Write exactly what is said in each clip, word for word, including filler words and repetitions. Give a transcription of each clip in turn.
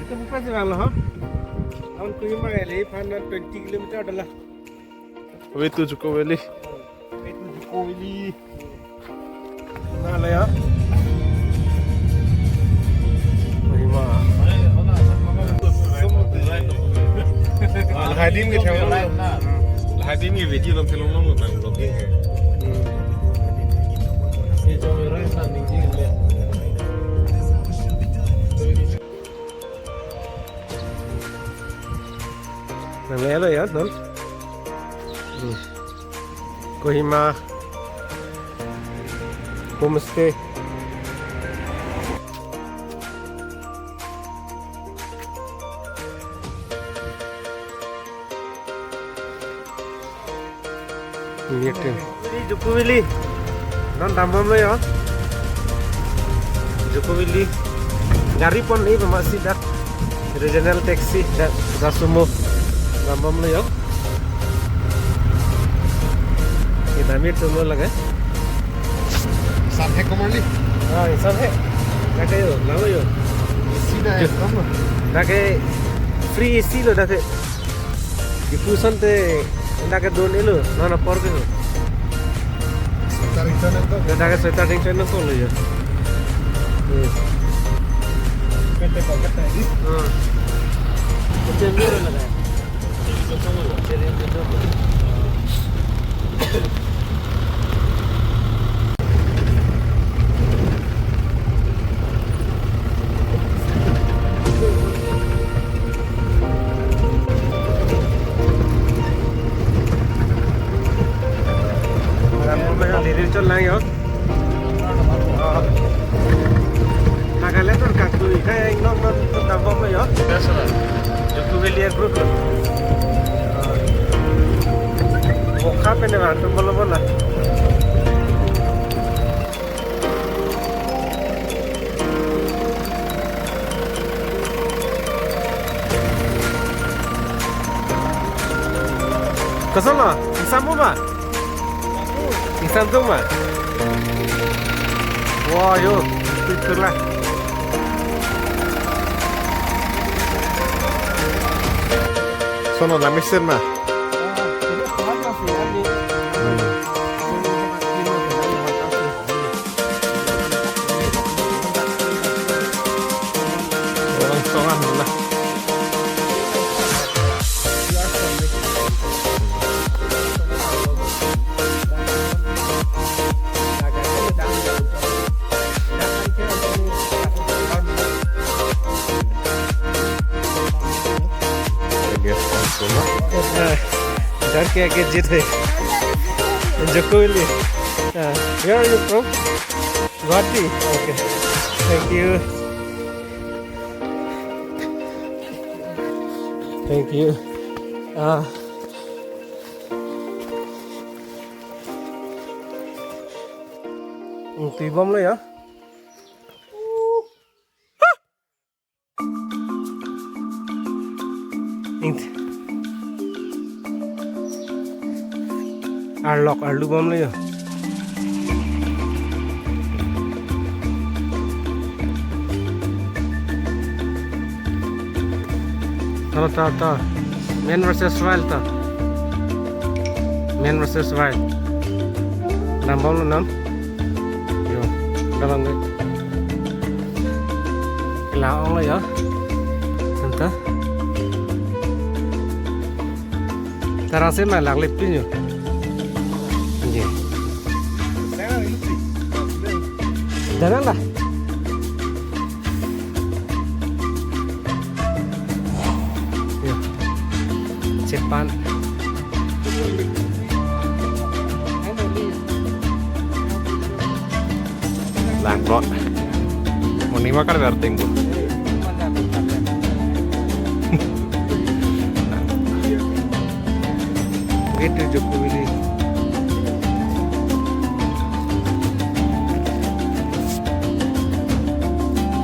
Tum pa si vanglo ho. Aun Kohima ele phan na twenty kilometer dala. Way to Juko Valley. Way to Juko Valley. Na la ya. Kohima. Lahai adim ke thang. Lahai adim ke video lam film lam nang vlogging he. Hmm. Nang lelo ya, non? Hmm. Kohima Homestay. Ini Juko Valley. Non dambomlo yo. Juko Valley. Gari pon-i pama si dak. Regional taxi dak, dak sumo. Dambomlo yo. Kita mir tumlo lagi. Insan he komarli. Ah, insan he. Dak ke yo, lama yo. Isi dah ya, kamu. Dak ke free A C lo dak ke. Distribution te dak ke don elo, non apor ke. Sweater rinso nangkok. Dak ke sweater rinso nangkoklo ya. Hmm. Kete kok kete ini. Hmm. Kete murah lah kan. Ram pun macam diri chon lang yo. Oh. Nagaland or Kangpokpi, kayak nok nok tambah apa yo? Biasa lah. Juko Valley group lo. Wokha pen ne antum bolo bolo. Koson lo? Ingsampo ma? Ingsampo ma? Wah, yo, itu itulah. Sono la mesen ma? Orang songan lah. Dia sponsor lah. Eh, dan kayak gadget deh. Juko Valley. Ah, where are you from? Guwahati. Okay. Thank you. Thank you. Ah. Hmm, tui bomlo ya. Ing-, arlok arlu bomlo yo. Taro, taro, taro. Man versus wild, taro. Man versus wild. Dambomlo non. Yo, dalam ke. Kela-onglo yo. Anta. Tarang si ma lak lepin yo. Ye. Jangan lah. Yo. Cepat. Langkok. Muni makar berting bu. Gitu Juko Valley.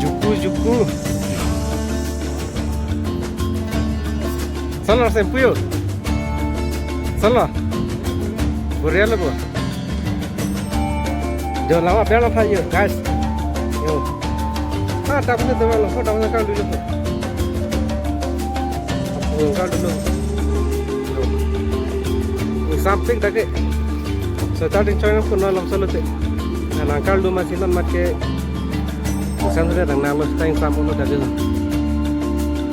Juko, Juko. Solo, sempuyo. Solo. Korea lo bo. Jo, lama bela tha yo, guys. Yo. Ah, tak punya teman lo, tak punya kan dulu. Nangkardulo. Yo. Ingsam pik dak ke. Seta ding choi nang kuno lom solo te. Na nangkardu masi non mat ke. Ingsam sudah dang nalo, seta ingsam ulo dak ke.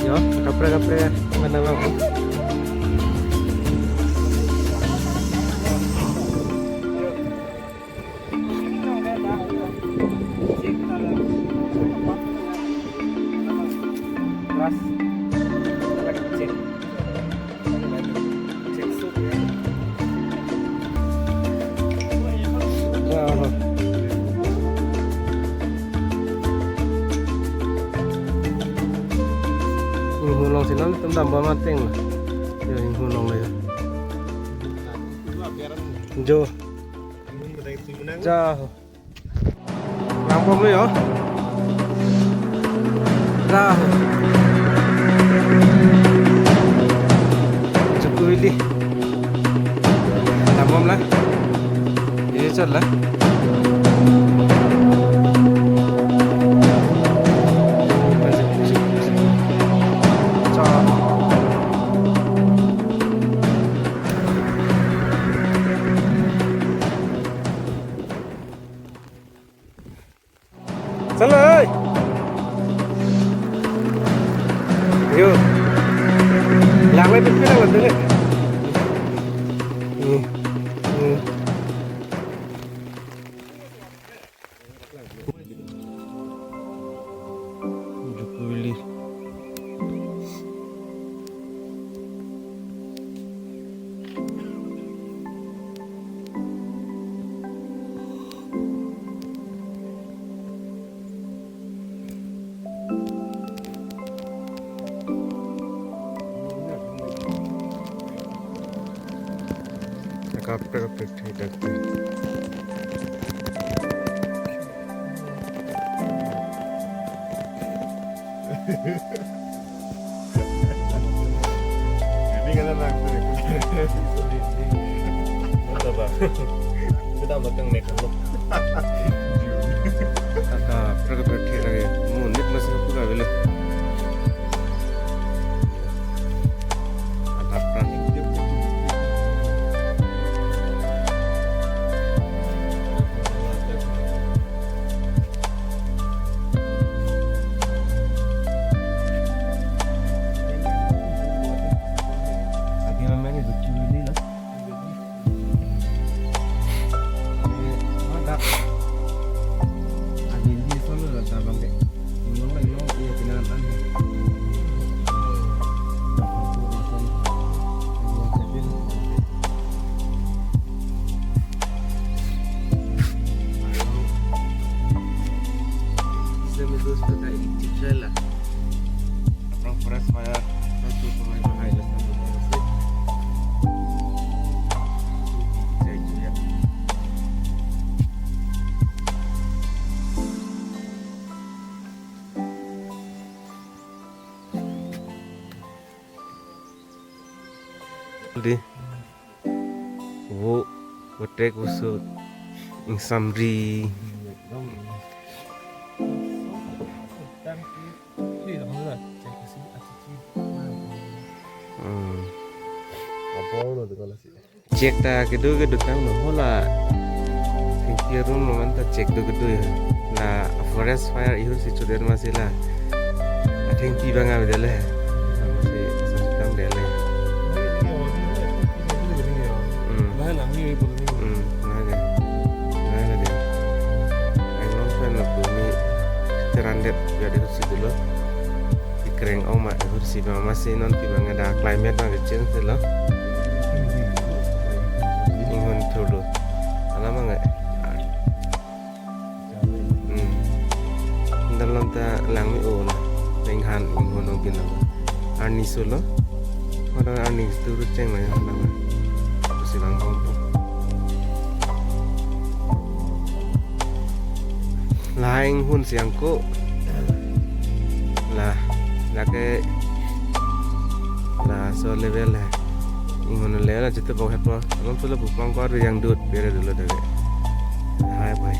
Yo, kaprek kaprek mana lo. Inghun along si non tum dambom ateng lo. Yo, inghun along lo yo. Jo. Ja. Dambom lo yo. Ja. Juku Valley. Dambom la. Ini chot la. Salai. Yo. Langlai pipin lang dulu. Nih. Nih. Juku Valley. Kaprek kaprek thai dak. Ini kan anak tuh. Betul, Pak. Kita makan nek lo. Kaprek kaprek thai dak. Monit masih aku gak beli. Adaptan. Adi mama ni lucu ini lah. Forest fire. Di. Vo, vo trek vo so. Ingsamri. Hmm. Chek ta kedo kedo tanglo, hola. Thengpi arum lo man ta chek do kedo ya. La forest fire ihur si chodet masi la. Athengpi bang avedetlo. Masi asam tam detlo. Hmm. Hmm, nang ke. Nang ke. Nang ke dia. Ai nonpen lapu ni terandet ya di situ lo. Ikreng oma ihur si bang masi non pi bang ada climate bang change lo. Inghun thurlo. Alam bang. Hmm. Dalam ta langme-o la. Lenghan inghun ong pin lo. Arni solo. Orang arni turu cheng lo ya. Alam. Aku silang pompo. La inghun si angko. La, lake, laso level he. Inghun level la jitu bok het po. Along pulo bupang kor yang dut bere dulu deh. Hai boy.